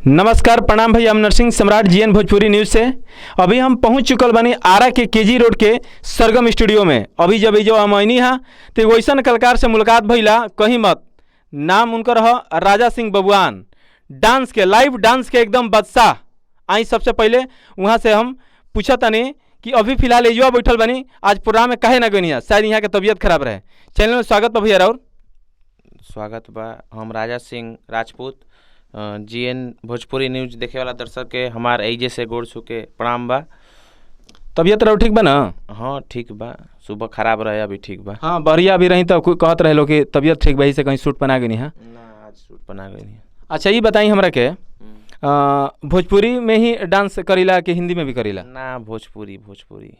नमस्कार प्रणाम भैया, हम नरसिंह सम्राट जीएन भोजपुरी न्यूज़ से। अभी हम पहुंच चुकल बानी आरा के केजी रोड के सरगम स्टूडियो में। अभी जब जो हम अइनी हा तो एगो अइसन कलाकार से मुलाकात भइला, कहीं मत नाम उनकर ह राजा सिंह बबुआन। डांस के, लाइव डांस के एकदम बादशाह। आई सबसे पहले वहाँ से हम पूछा तनी कि अभी फिलहाल एजुआ बैठल बानी, आज प्रोग्राम में काहे ना गइनी, शायद यहाँ के तबीयत खराब रहे। चैनल में स्वागत बा भैया राउर। स्वागत बा। हम राजा सिंह राजपूत, जीएन भोजपुरी न्यूज देखे वाला दर्शक के हमार एजे से गोड़ छू के प्रणाम बा। तबीयत राउर ठीक बा ना? हाँ ठीक बा, सुबह खराब रहे, अभी ठीक बा। हाँ बढ़िया अभी रही तो कोई कहत रहे लोग कि तबीयत ठीक बा से कहीं सूट बना गई है। ना आज सूट बना गई। अच्छा ये बताई हमरा के, भोजपुरी में ही डांस करीला कि हिंदी में भी करीला? ना भोजपुरी। भोजपुरी।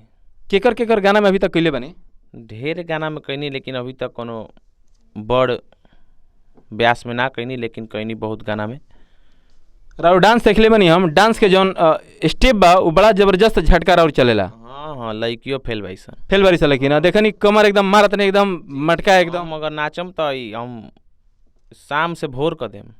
केकर केकर गाना में अभी तक कैले बनी? ढेर गाना में कैनी, लेकिन अभी तक कोनो बड़ ब्यास में ना कैनी, लेकिन कैनी बहुत गाना में। राउर डांस देखले बनी हम, डांस के जौन स्टेप बा वो बड़ा जबरदस्त झटका राउर चलेला। हाँ हाँ, लड़कियों फेल भाई सन। फेल बारी सा, लेकिन देखनी कमर एकदम मारत नहीं, एकदम मटका एकदम। हम अगर नाचम तो हम शाम से भोर कर देम।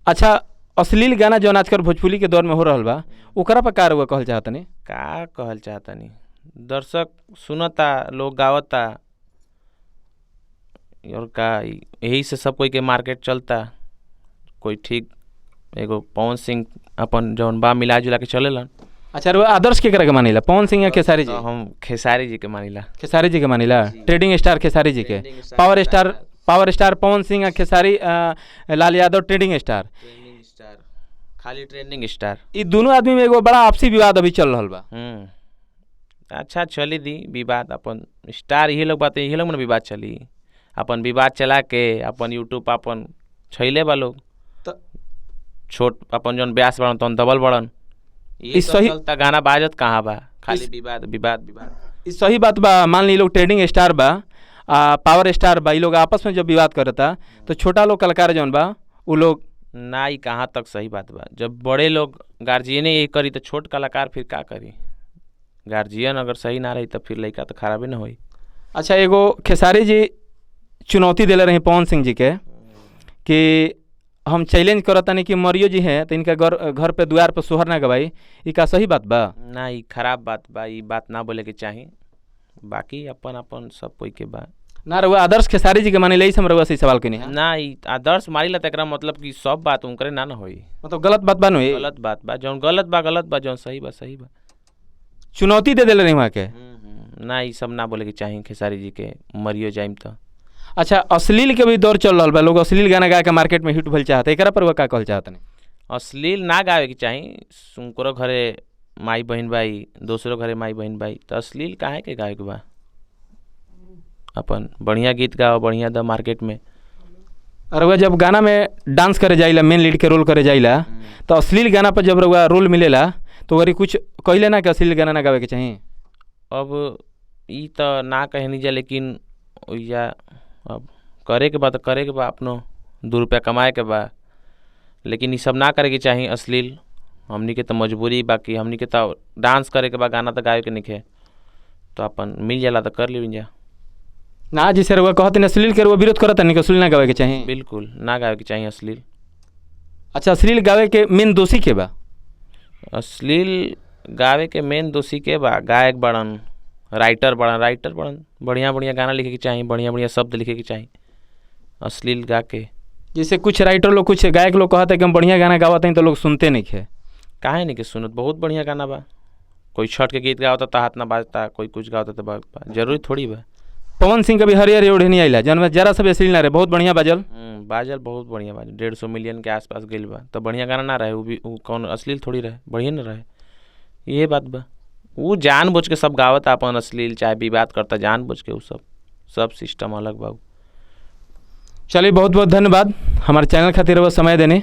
अच्छा अश्लील गाना जौन आजकल भोजपुरी के दौर में हो रहल बा, ओकरा पर का रउआ कहल चाहतनी? का कहल चाहतनी, दर्शक सुनता, लोग गावता, और का यही से सब कोई के मार्केट चलता। कोई ठीक एगो पवन सिंह अपन जौन बा मिला जुला के चलेलन। अच्छा रउआ आदर्श केकरा के मानिला, पवन सिंह या खेसारी जी? तो हम खेसारी जी के मानिला। खेसारी जी के मानिला, ट्रेडिंग स्टार खेसारी जी के, power star, power star Pawan Singh आ Khesari Lal Yadav trending star. Trending star, खाली ट्रेंडिंग स्टार। ई दोनों आदमी में एगो बड़ा आपसी विवाद अभी चल रहल बा। अच्छा चली दी विवाद, अपन स्टार यही लोग बात, यही लोग में विवाद चली, अपन विवाद चला के अपन यूट्यूब अपन छैले बा लोग, तो छोट अपन जौन ब्यास बड़न तौन दबल बड़न। ई सही चलता गाना बाजत कहाँ बा, खाली विवाद विवाद विवाद। ई सही बात बा। मान ली लोग ट्रेंडिंग स्टार बा आ पावर स्टार बा, ई लोग आपस में जब विवाद करता तो छोटा लोग कलाकार जौन बा उ लोग ना। ई कहाँ तक सही बात बा, जब बड़े लोग गार्जियने यही करी तो छोट कलाकार फिर का करी? गार्जियन अगर सही ना रही तो फिर लड़का तो खराबे ना होई। अच्छा एगो खेसारी जी चुनौती दिले रही पवन सिंह जी के कि हम चैलेंज करतानी कि मरियो जी हैं तो इनका घर पे द्वार पे सोहर ना गवाई, ई का सही बात बा? ना ई खराब बात बा, ई बात ना बोले के चाही। बाकी अपन अपन सब कोई के बा। ना रउआ आदर्श खेसारी जी के मानिला, हम रउआ से सवाल कनी। ना ई आदर्श मानिला त एकरा मतलब कि सब बात उनकरे ना ना होई, मतलब गलत बात बा। न गलत बात बा, जौन गलत बा गलत बा, जौन सही बा सही बा। चुनौती दे देले रही वहाँ के। ना ई सब ना बोले के चाही खेसारी जी के, मरियो जाइम तो। अच्छा अश्लील के भी दौर चल रहा बा, लोग अश्लील गाना गा के मार्केट में हिट भइल चाहता, एकरा पर का कहल चाहतनी? अश्लील ना गावे के चाही, उनकरो घरे माई बहन बाई, दोसरो घरे माई बहन बाई, तो अश्लील काहे के गावे के बा? अपन बढ़िया गीत गाओ, बढ़िया द मार्केट में। रउआ जब गाना में डांस करे जाइला, मेन लीड के रोल करे जाइला, तो अश्लील गाना पर जब रउआ रोल मिलेला तो अगर कुछ कहिले ना कि अश्लील गाना ना गावे के चाही? अब ई तो ना कहनी जा, लेकिन ओइजा अब करे के बा तो करे के बा, अपनो 2 रुपया कमाए के बा, लेकिन ई सब ना करे के चाही अश्लील। हमनी के तो मजबूरी, बाकी हमनी के तो डांस करे के बा, गाना तो गावे के नइखे, तो अपन मिल जाला तो कर ली जा। ना जैसे रउआ कहत अश्लील के रउआ विरोध करत नहीं कि अश्लील ना गावे के चाही? बिल्कुल ना गावे के चाही अश्लील। अच्छा अश्लील गावे के मेन दोषी के बा? अश्लील गावे के मेन दोषी के बा, गायक बड़न, राइटर बड़न, राइटर बड़न, बढ़िया बढ़िया गाना लिखे के चाही, बढ़िया बढ़िया शब्द लिखे के चाही, अश्लील गा के। जैसे कुछ राइटर लोग, कुछ गायक लोग कहते कि हम बढ़िया गाना गावत हैं तो लोग सुनते नहीं खे। काहे नहीं के सुनत, बहुत बढ़िया गाना बा। कोई छठ के गीत गावता तो हाथ ना बाजता, कोई कुछ गावता तो बाजता, जरूरी थोड़ी बा। पवन सिंह कभी हरियर ओढ़नी आइला जौन में जरा सब अश्लील ना रहे, बहुत बढ़िया बाजल। बाजल बहुत बढ़िया बाजल, 150 मिलियन के आसपास गइल बा, तो बढ़िया गाना ना रहे वो भी, वो कौन अश्लील थोड़ी रहे, बढ़िया ना रहे, ये बात बा। वो जानबूझ के सब गावता अपन अश्लील, चाहे विवाद करता जानबूझ के, वो सब सब सिस्टम अलग बा। चलिए बहुत बहुत धन्यवाद हमारे चैनल खातिर वो समय देने।